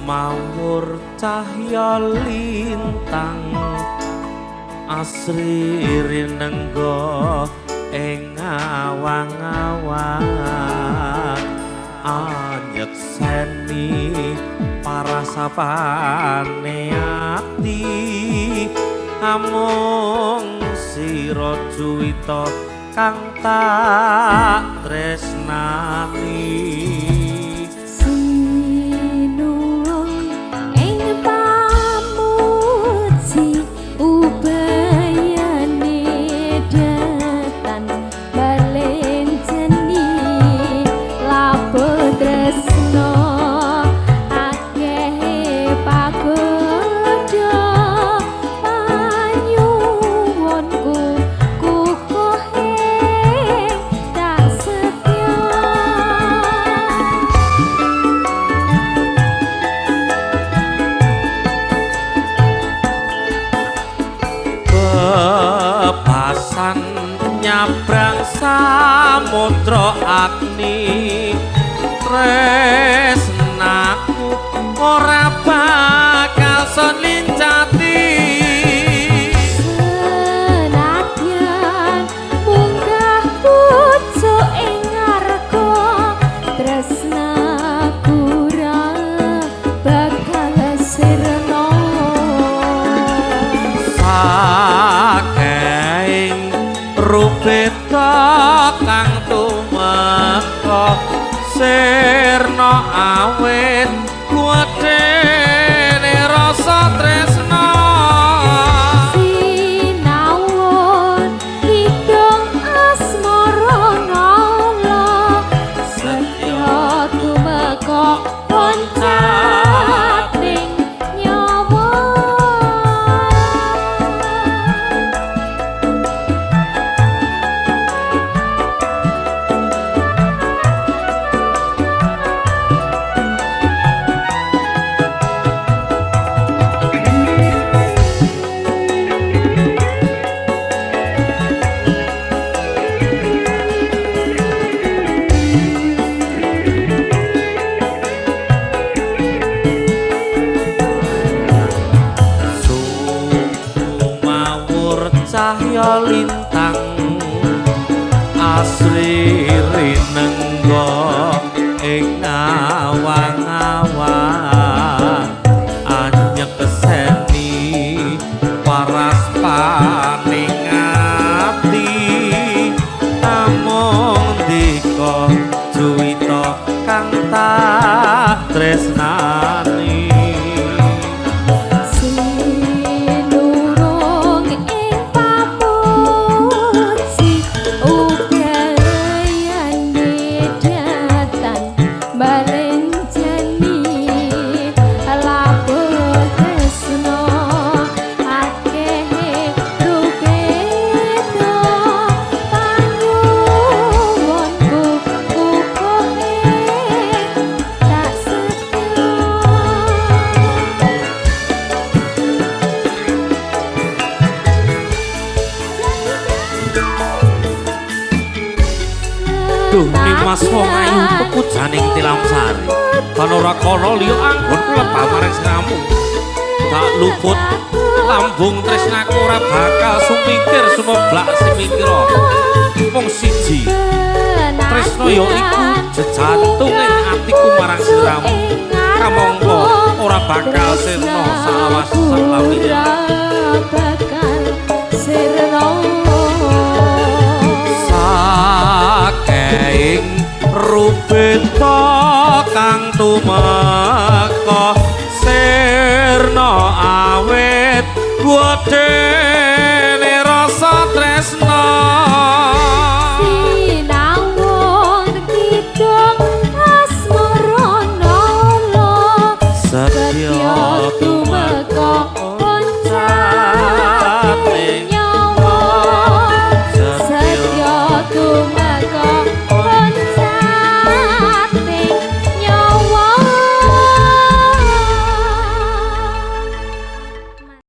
Sumawur cahya lintang asri rinengga ing awang-awang anyekseni parasapane ati amung sira juwita kang tak tresnani. Sinuwun ing pamuji ubayane datan balenceni lapo tresno akeh pagodha panyuwunku kukuhe tak setya. Bebasan nyabrang samudra agni tresnaku ora bakal selincati. Senadyan munggah pucuk ing ngarga tresnaku ra bakal sirna. Saking rubeda kang tumeka sirna awit kuwedene rasa tresna. Sinawon kidung asmara nala setya tumeka loncating nyawa. Sumawur cahya lintang asri rinengga ing awang-awang anyekseni paras paning ati amung dika juwita kang tak tresnani. Sinurung ing pamuji ubayane datan balenceni lapo tresno akeh rubeda panyuwunku kukuhe tak setya. Duh Nimas wong ayu pekujaning Tilamsari. Kan ora kana liya anggonku lebah marang sliramu. Tak luput lambung tresnaku ora bakal sumingkir sumeblak simingkira. Mung siji tresna ya iku jejantunging atiku marang sliramu. Kamangka ora bakal sirna salawas saklawise. Bakal sirna. Saking rubeda kang tumeka sirna awit wedene rasa tresna. Sinawon kidung asmara nala Setya tumeka loncating nyawa. Setya tumeka.